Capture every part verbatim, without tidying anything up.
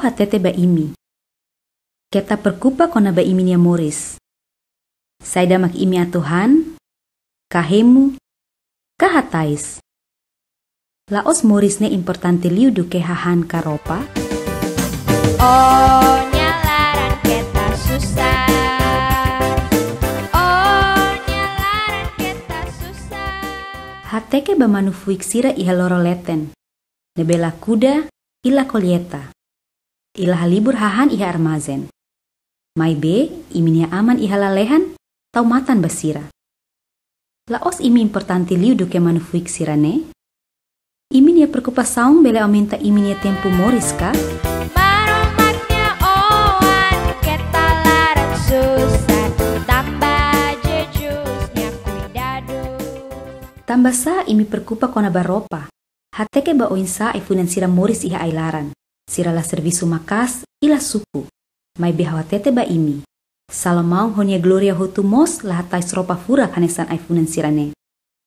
hatete ba imi. Keta preokupa kona-ba imi-nia moris. Saida mak imi atu han, ka hemu, ka hatais. La'ós moris ne'e importante liu duké hahán ka roupa? Ó-nia laran keta susar. Ó-nia laran keta susar. Hateke ba manu-fuik sira iha loro leten, ne'ebé la kuda i la kolleita. I la halibur hahán iha armazén. Maibé, imi-nia Aman iha lalehan tau matan ba sira. La'ós imi importante liu duké manu-fuik sira-ne'e? Imi-nia preokupasaun bele aumenta imi-nia tempu moris ka? Maromak nia oan, keta laran susar, tanba Jesus nia kuidadu. Tanbasá imi preokupa kona-ba roupa? Hateke ba oinsá ai-funan sira moris iha ai-laran. Sira la servisu maka'as i la suku. Maibé ha'u hatete ba imi, Salomão ho nia glória hotu mós la hatais roupa furak hanesan ai-funan sira-ne'e.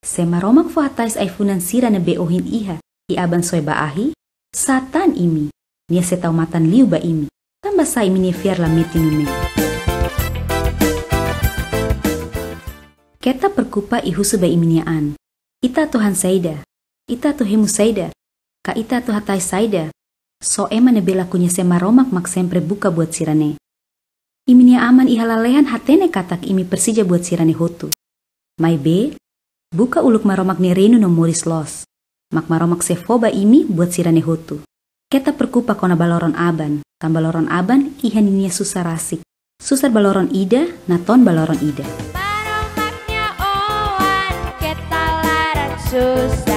Se Maromak fó hatais ai-funan sira ne'ebé ohin iha i aban soe ba ahi, sá tan imi, Nia sei tau matan liu ba imi. Tanbasá imi-nia fiar la metin nune'e? Keta preokupa i husu ba imi-nia an: Ita atu han saida? Ita atu hemu saida? Ka ita atu hatais saida? Só ema ne'ebé la koñese Maromak mak sempre buka buat sira-ne'e. Imi-nia Aman iha lalehan hatene katak imi presiza buat sira-ne'e hotu. Maibé, buka uluk Maromak nia reinu no moris loos, mak Maromak sei fó ba imi buat sira-ne'e hotu. Keta preokupa kona-ba loron aban, tanba loron aban iha ninia susar rasik. Susar ba loron ida, natoon ba loron ida. Maromak nia oan, keta laran susar.